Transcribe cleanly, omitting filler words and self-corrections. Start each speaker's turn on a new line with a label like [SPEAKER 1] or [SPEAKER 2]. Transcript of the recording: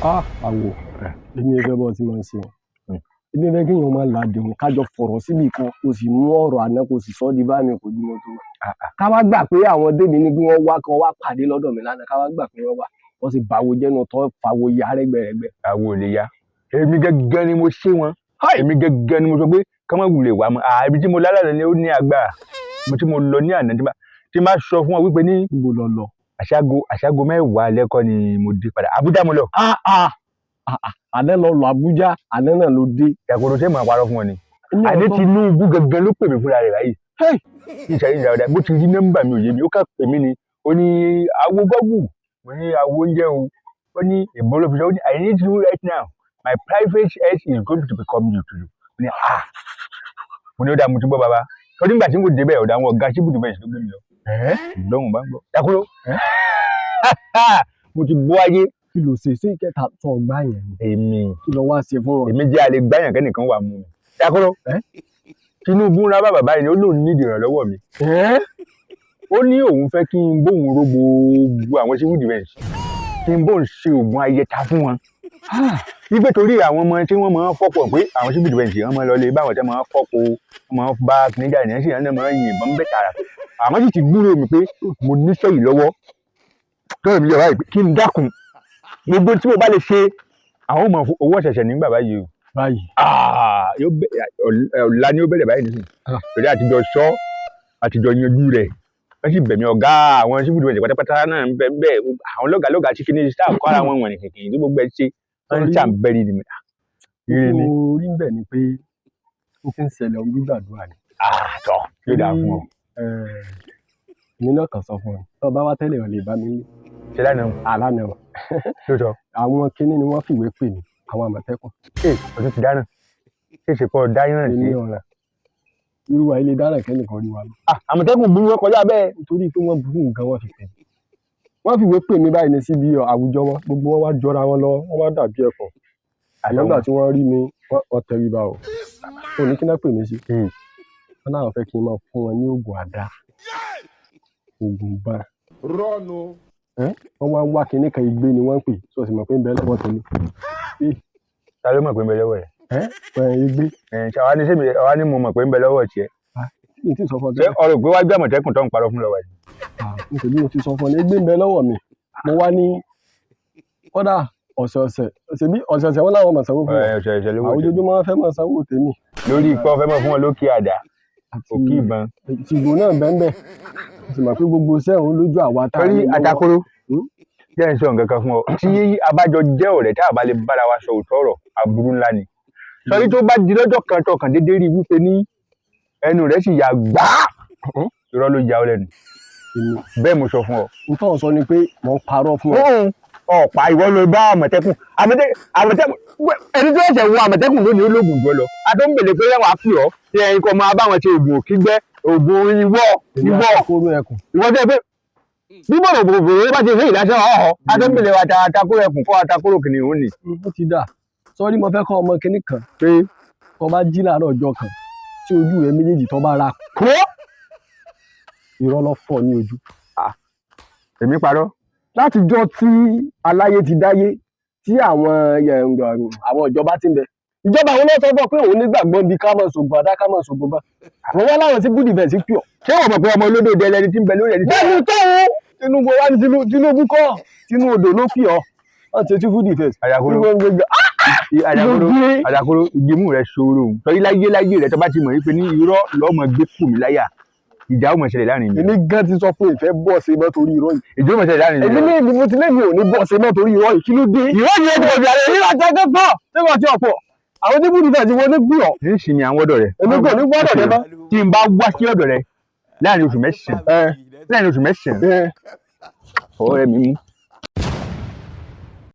[SPEAKER 1] Ah, àwò, èmi ò fẹ́ bọ́ tí mo ń ṣe. Èmi fẹ́ kí èèyàn máa làdìhun, kájọ fọ̀rọ̀ síbì kan, kò sì mú ọ̀rọ̀ àná, kò sì sọ di bá mi kò ju mọ́tò. Ká wá gbà pé àwọn débi ní kí wọ́n wá kan wá pàdé lọ́dọ̀ mi lánàá, ká wá gbà pé wọ́n wá, wọ́n sì báwo jẹ́nu tó fàwo ya rẹ́gbẹ̀rẹ́gbẹ̀.
[SPEAKER 2] Àwo ò lè ya. Èmi gẹ́gẹ́ ni mo ṣe wọn. Èmi gẹ́gẹ́ ni mo sọ pé ká má wulẹ̀ wá mọ́. Ibi tí mo lálàá ni ó ní agbára. Mo tí mo lọ ní àná tí má sọ fún wọn wípé ní.
[SPEAKER 1] Níbo lọ lọ?
[SPEAKER 2] Àṣàgò 10 alẹ́ kọ́ ni mo dé padà. Àbújá mo lọ.
[SPEAKER 1] Ah ah ah ah, àná lọ lọ Àbújá, àná náà ló dé.
[SPEAKER 2] Ìyàkóró ṣé màá parọ́ fún wọn ni? Àní Tinubu gẹ́gẹ́ ló pè mí fúnra rẹ̀ báyìí. Ìṣẹ̀yìn ìṣàwọ̀dà bó ti rí nọ́mbà mi ò yé mi, ó kà pè mí ni. Ó ní awo gọ́gù, mo ní awo oúnjẹ o. Ó ní ìbọn ló fi sọ, ó ní, "I need you right now. My private health is going to become you to you." Mo ní, "Ah." Mo ní ó dáa, mo ti gbọ́ bàbá. Ó nígbà tí mo débẹ̀, ọ̀dọ̀ àwọn ọ̀gá civil defence ló gbé mi lọ. Lọ́hùn bá ń gbọ́. Yakuro. Mo ti bọ́ ayé.
[SPEAKER 1] Kí ló ṣe sí kẹta tó ọgbà yẹn ni?
[SPEAKER 2] Èmi.
[SPEAKER 1] Kí ló wá ṣe fún wọn?
[SPEAKER 2] Èmi jẹ́ àlè gbáyàn kẹ́nìkan wà mú mi. Yakuro. Tinubu ńlá bàbá báyìí ni ó lóun nídìí ìrànlọ́wọ́ mi. Ó ní òun fẹ́ kí n bóun ro gbogbo àwọn civil defence. Kí n bóun ṣe oògùn ayẹta fún wọn. Wípé torí àwọn ọmọ tí wọ́n máa ń fọ́pọ̀ pé àwọn civil defence wọ́n máa ń lọ lé báwọn tí wọ́n máa ń fọ́pọ̀, wọ́n máa ń bá kìnìjà ní ẹ̀sìn náà máa ń yìnbọn bẹ́ẹ̀ tààrà. Àwọn sì ti gbúròó mi pé mo níṣẹ́ yìí lọ́wọ́. Tọ́rọ̀ mi yọ̀ báyìí pé kí n dákun. Gbogbo tí mo bá lè ṣe, àwọn ọmọ owó ọ̀ṣẹ̀ṣẹ̀ nígbà báyìí o.
[SPEAKER 1] Báyìí.
[SPEAKER 2] Ọ̀la ni ó bẹ̀rẹ̀ báyìí nísìnyí. Torí àtijọ́ sọ, àtijọ́ yanjú rẹ̀. Wọ́n sì bẹ̀ mí, ọ̀gá àwọn civil defence pátápátá náà ń bẹ ń bẹ̀. Àwọn lọ́gàá lọ́gàá tí kìíní sáà kọ́ ara wọn wọ̀nyí kìkì tí gbogbo ẹ ṣe. Wọ́n ń ṣàǹbẹ̀rì ni. Ire ni.
[SPEAKER 1] Mo rí bẹ̀ ni pé ó ti ń ṣẹlẹ̀ ohun gbígbàdúrà ni.
[SPEAKER 2] Tọ́ yóò dáa fún ọ.
[SPEAKER 1] Èmi náà kàn sọ fún ọ. Tó o bá wá tẹ́lẹ̀, ò lè bá mi nílé.
[SPEAKER 2] Ṣé lánàá?
[SPEAKER 1] Àlànà o.
[SPEAKER 2] Lóòótọ́.
[SPEAKER 1] Àwọn kinní ni wọ́n fìwé pè mí, àwọn Àmọ̀tẹ́kùn.
[SPEAKER 2] Ṣé o tún ti dáná? Ṣé ìṣèpọ̀ dáná sí?
[SPEAKER 1] Èmi ọ̀ràn. Irú wa ilé dáná kẹ́nìkan rí wa lọ.
[SPEAKER 2] Àmọ̀tẹ́kùn burú wọn kọjá bẹ́ẹ̀.
[SPEAKER 1] Nítorí pé wọ́n burú nǹkan wọ́n fi pè mí. Wọ́n fìwé pè mí báyìí ní síbi àwùjọ wọn. Gbogbo wọn wá jọra wọn lọ, wọ́n wá dàbí ẹ̀fọn. Àmọ́ nígbà tí wọ́n rí mi, wọ́n tẹríba o. Ò ní kí ná pè mí sí. Wọ́n láwọn fẹ́ kí n máa fún wọn ní oògùn àdá, oògùn ìbọn.
[SPEAKER 3] Rọ́ọ̀nù.
[SPEAKER 1] Wọ́n wá ń wá kinní kan, igbe ni wọ́n ń pè. Sọ sì mọ̀ pé ń bẹ lọ́wọ́ tèmi?
[SPEAKER 2] Ta ló mọ̀ pé ń bẹ lọ́wọ́ rẹ̀?
[SPEAKER 1] Ẹ́ igbe.
[SPEAKER 2] Ẹ̀ ṣe àwa ní sẹ́mi àwa ní mo mọ̀ pé ń bẹ lọ́wọ́ tiẹ̀?
[SPEAKER 1] Mi tí ì sọ fún ọ
[SPEAKER 2] Ṣé
[SPEAKER 1] tẹ́lẹ̀.
[SPEAKER 2] ọ̀rọ̀ pé wájú Àmọ̀tẹ́kùn tó ń parọ́ fún lọ́wọ́ yìí?
[SPEAKER 1] Nítorí mo ti sọ fún ọ ní igbe ń bẹ lọ́wọ́ mi. Mo wá ní kódà ọ̀sẹ̀ọ̀sẹ̀, ṣèbí ọ̀sẹ̀ọ̀sẹ̀ wọn láwọn máa sanwó fún wọn.
[SPEAKER 2] Ẹ̀ ọ̀sẹ̀ lówó
[SPEAKER 1] Àwọn
[SPEAKER 2] tèmi.
[SPEAKER 1] ojoojúmọ́ wọn fẹ́ máa sanwó tèmi.
[SPEAKER 2] Lórí ipò ọ̀fẹ́ mọ̀ fún wọn lókè àdá,
[SPEAKER 1] Àti
[SPEAKER 2] òkè ìbọn.
[SPEAKER 1] Tìgbò náà bẹ́ẹ̀ bẹ́ẹ̀. Mo sì mọ̀ pé gbogbo iṣẹ́ òun lójú àwa tá a
[SPEAKER 2] Torí
[SPEAKER 1] ní lọ́wọ́.
[SPEAKER 2] Atakóró, jẹ́ ń sọ nǹkan kan fún ọ. Tí a bá jọ jẹ́ ọ̀rẹ́, tá a bá lè bára wa sọ òótọ́ ọ̀rọ̀, aburú ńlá ni. Sọrí tó bá di lọ́jọ́ kan tó kàn déédéé rí wípé ní ẹnu rẹ̀ sì yà gbáà, irọ́ ló ya ọ lẹ́nu.
[SPEAKER 1] Èmi.
[SPEAKER 2] Bẹ́ẹ̀ mo sọ fún ọ.
[SPEAKER 1] N tó ń sọ ni pé mò ń parọ́ fún ọ.
[SPEAKER 2] Ọ̀pá ìwọ ló bá Àmọ̀tẹ́kùn. Àmọ̀tẹ́kùn, ẹni tó ṣẹ̀ṣẹ̀ wọ Àmọ̀tẹ́kùn lónìí ó lóògùn jù ọ lọ. A tó ń bèlè pé wàá pè ọ́ tí ẹ̀yin kò máa bá wọn ṣe oògùn òkígbẹ́, oògùn ìwọ
[SPEAKER 1] Èmi
[SPEAKER 2] ìwọ
[SPEAKER 1] àti ẹkùn.
[SPEAKER 2] Ìwọ tẹ́ pé bí bọ̀rọ̀ bòbòrò bá ti rí ìdájọ́ ọ̀họ́, a tó ń bèlè wa atakóró ẹkùn kọ́ atakóró kìnìún ni.
[SPEAKER 1] Ó ti dà. Sọ́rí, mo fẹ́ kọ́ ọmọ kinní kan
[SPEAKER 2] Pé
[SPEAKER 1] tó bá jí láàárọ̀ ọjọ́ kan tí ojú rẹ méjèèjì tó bá ra kó, irọ́ ló fọ́ ní ojú.
[SPEAKER 2] Èmi parọ́?
[SPEAKER 1] Látijọ́ tí aláyé ti dáyé tí àwọn ìjọba ti ń bẹ, ìjọba àwọn náà sọ fún ọ pé òun nígbàgbọ́ bí ká máa ṣògùn àdá, ká máa ṣògùn bá àwọn wá láwọn tí good defence pì ọ́.
[SPEAKER 2] Ṣé wọ́n mọ̀ pé ọmọ olódò dẹ lẹni tí ń bẹ lórí ẹni tí.
[SPEAKER 1] Bẹ́ẹ̀ni tóun Tinubu wá ní Tinubu kọ́, tinú odò ló pì ọ́, wọ́n ti civil defence.
[SPEAKER 2] Àyàkóró, àyàkóró, àyàkóró, ìgbìmù rẹ ṣòro torí láyé láyé rẹ, tó bá ti mọ̀ wípé ní irọ́ lọ́mọ gbé kù mí láyà, ìjà ó mọ̀ ṣẹlẹ̀ láàrin mi.
[SPEAKER 1] Èmi gan ti sọ fún ìfẹ́ bọ́ ṣe mọ́ torí irọ́ yìí.
[SPEAKER 2] Ìjà ó mọ̀ ṣẹlẹ̀ láàrin mi.
[SPEAKER 1] Èmi ní èmi mo ti lémi ò ní bọ́ ṣe mọ́ torí irọ́ yìí. Kí ló dé?
[SPEAKER 2] Ìwọ ni ó ti kọjú àlẹ́.
[SPEAKER 1] Èyí àti akẹ́kọ̀ọ́ ṣé wọ́n ti ọ̀pọ̀ àwọn tí good defence wọ́n ní gbì ọ́.
[SPEAKER 2] Ní ìsinmi àwọn ọ̀dọ̀ rẹ.
[SPEAKER 1] Èmi kò ní gbọ́dọ̀ dé bá.
[SPEAKER 2] Tí n bá wá sí ọ̀dọ̀ rẹ láàrin oṣù 9, láàrin oṣù 9, ọwọ́ rẹ mi mú.